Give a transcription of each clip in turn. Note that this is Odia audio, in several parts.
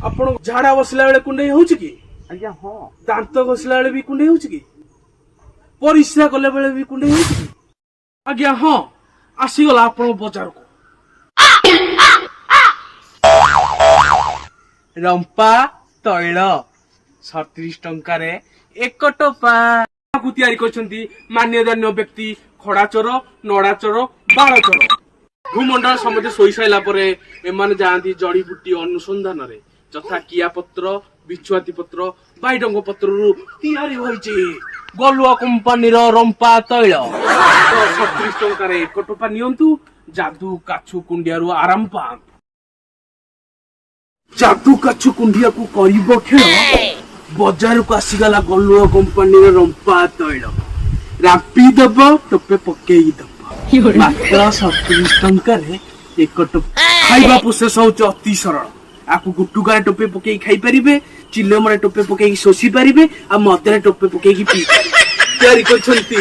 ଆପଣ ଝାଡା ବସିଲା ବେଳେ କୁଣ୍ଡେଇ ହଉଛି କି? ଆଜ୍ଞା ହଁ। ଦାନ୍ତ ଘଷିଲା ବେଳେ ବି କୁଣ୍ଡେଇ ହଉଛି କି? ପରିସ୍ରା କଲା ବେଳେ ବି କୁଣ୍ଡେଇ ହଉଛି କି? ଆଜ୍ଞା ହଁ, ଆସିଗଲା ଆପଣଙ୍କ ବଜାରକୁ ରମ୍ପା ତୈଳ, 37 ଟଙ୍କାରେ ଏକ ଟୋପା। କୁ ତିଆରି କରିଛନ୍ତି ମାନ୍ୟଗଣ୍ୟ ବ୍ୟକ୍ତି ଖଡାଚୋର, ନଡାଚୋର, ବାଳଚୋର। ଭୂମଣ୍ଡଳ ସମସ୍ତେ ଶୋଇ ସାରିଲା ପରେ ଏମାନେ ଯାଆନ୍ତି ଜଡିବୁଟି ଅନୁସନ୍ଧାନରେ, ଯଥା କିଆ ପତ୍ର, ବିଛୁଆତି ପତ୍ର, ବାଇଡଙ୍ଗ ପତ୍ରରୁ ତିଆରି ହୋଇଛି ଗଲୁଆ କମ୍ପାନୀର ରମ୍ପା ତୈଳ। ତ 37 ଟଙ୍କାରେ ଏକ ଟୋପା ନିଅନ୍ତୁ, ଯାଦୁ କାଛୁ କୁଣ୍ଡିଆରୁ ଆରାମ ପାଆନ୍ତୁ। ଯାଦୁ କାଛୁ କୁଣ୍ଡିଆକୁ କରିବ ଖେଳ, ବଜାରକୁ ଆସିଗଲା ଗଲୁଆ କମ୍ପାନୀର ରମ୍ପା ତୈଳ। ରାମ୍ପି ଦବ, ଟୋପେ ପକେଇ ଦବ, ମାତ୍ର 37 ଟଙ୍କାରେ ଏକ ଟୋପା। ଖାଇବା ପ୍ରୋସେସ ହଉଛି ଅତି ସରଳ। ଆକୁ ଗୁଟୁକାରେ ଟୋପେ ପକେଇକି ଖାଇପାରିବେ, ଚିଲମରେ ଟୋପେ ପକେଇକି ଶୋଷି ପାରିବେ, ଆଉ ମଦରେ ଟୋପେ ପକେଇକି ପିଇ ପାରିବେ। ତିଆରି କରିଛନ୍ତି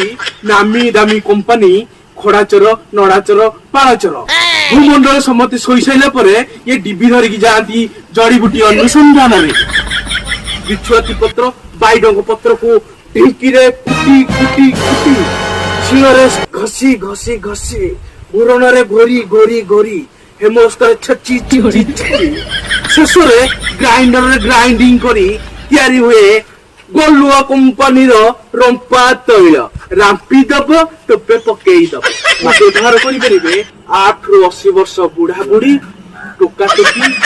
ନାମୀ ଦାମୀ କମ୍ପାନୀ ଖଡାଚୋର, ନଡାଚୋର, ପାଳଚୋର। ଭୂମଣ୍ଡଳ ସମସ୍ତେ ଶୋଇ ସାରିଲା ପରେ ଇଏ ଡିବି ଧରିକି ଯାଆନ୍ତି ଜଡିବୁଟି ଅନୁସନ୍ଧାନରେ। ବିଛୁଆତି ପତ୍ର, ବାଇଡଙ୍ଗ ପତ୍ରକୁ ଢିଙ୍କିରେ କୁଟି କୁଟି କୁଟି, ଶିଳରେ ଘଷି ଘଷି ଘଷି, ଘୋରଣରେ ଘୋରି ଘୋରି ଘୋରି, ହେମଦସ୍ତାରେ ଛେଚି ଛେଚି ଛେଚି, ଶେଷରେ ଗ୍ରାଇଣ୍ଡରରେ ଗ୍ରାଇଣ୍ଡିଂ କରି ତିଆରି ହୁଏ ଗଲୁଆ କମ୍ପାନୀର ରମ୍ପା ତୈଳ। ରାମ୍ପି ଦବ, ଟୋପେ ପକେଇ ଦବ। ବ୍ୟବହାର କରିପାରିବେ 8ରୁ 80 ବର୍ଷ ବୁଢା ବୁଢୀ, ଟୋକା ଟୋକି।